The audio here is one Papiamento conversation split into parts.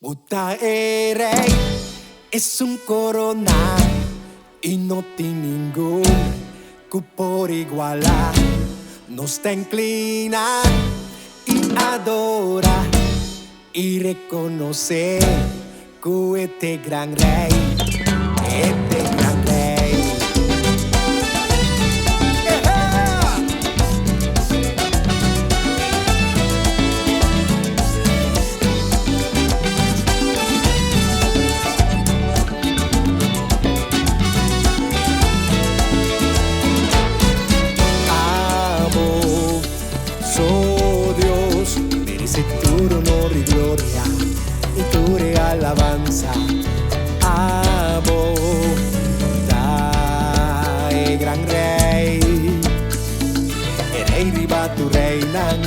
Bo ta e rei, esun koroná, i no tin ningun ku por igualá. Nos ta inkliná i adorá i rekonosé ku e t'e gran rei, e t'e gran rei. Abo so Dios merece tur honor y gloria y tur e alabanza. Abo ta e gran Rey, e Rey riba tur reynan.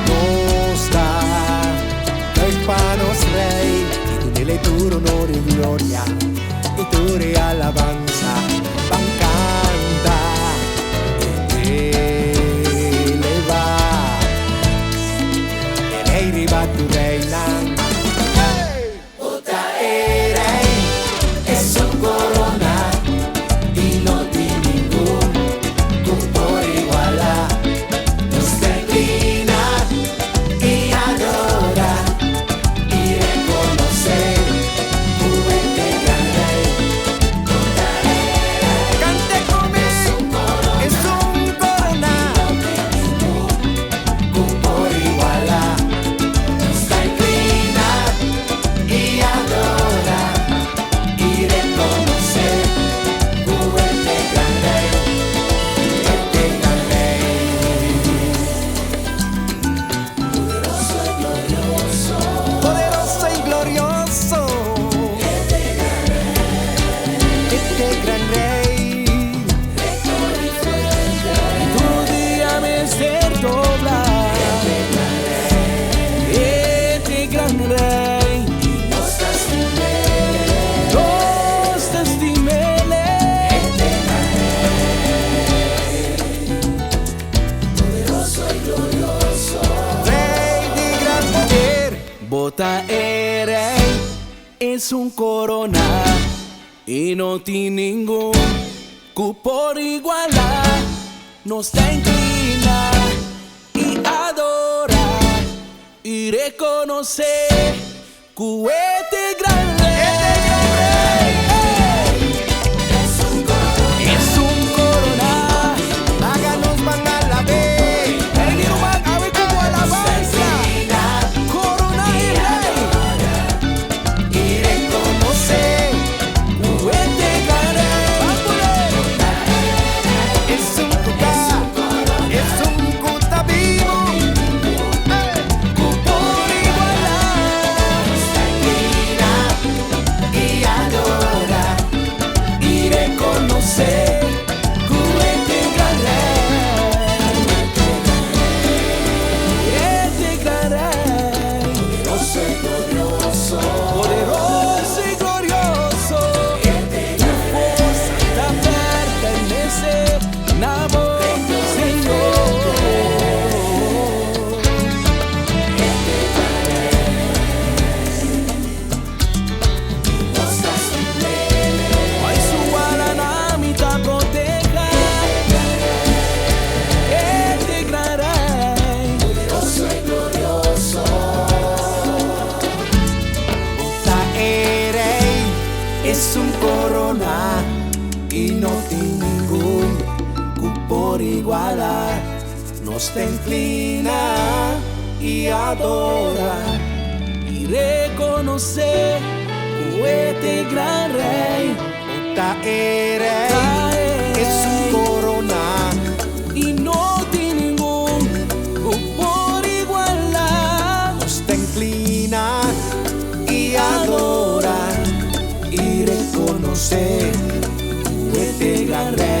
Nos ta buig pa nos Rey y dunele tur honor y gloria y tur e alabanza. Ban canta y eleva e Rey riba tur reynan. Bo ta e Rey, esun corona y no tin ningun cu por iguala. Nos ta inclina y adora y reconoce cu e t'e gran Rey. Canta cu mi, esun corona cu por iguala. Nos ta inclina y adora y reconoce cu e t'e gran Rey, e t'e gran Rey. Poderoso y glorioso. Poderoso y glorioso. Este gran Rey. Recto y fuerte. Tur rudia mester dobla. E t'e gran Rey. Nos ta stim'é. Nos ta stim'é. E t'e gran Rey. Poderoso y glorioso. Rey di gran poder. Bo ta e Rey, esun corona y no tin ningun cu por iguala. Nos ta inclina y adora y reconoce cu e t'e gran Rey. Esun corona. Esun corona. Laga nos ban alab'é. Hey, mi ruman, awe cu bo alabanza. Corona e Rey. Y reconoce Cu e t'e gran Rey. Esun cu ta, esun cu ta bibo. Cu por iguala. Inclina y adora y reconoce Cu e t'e gran Rey. E t'e gran Rey. Poderoso y glorioso. Poderoso y glorioso. Tu forsa ta pertenece na bo, Señor. E t'e gran Rey. Nos ta stim'é. Ay, su alanan mi ta proteha. E t'e gran Rey. Poderoso y glorioso. Bo ta e Rey, esun corona y no tin ningun cu por iguala. Nos ta inclina y adora Y reconoce cu e t'e gran Rey. Bo ta e Rey, esun corona Y no tin ningun cu por iguala. Nos ta inclina y adora y reconoce cu e t'e gran Rey.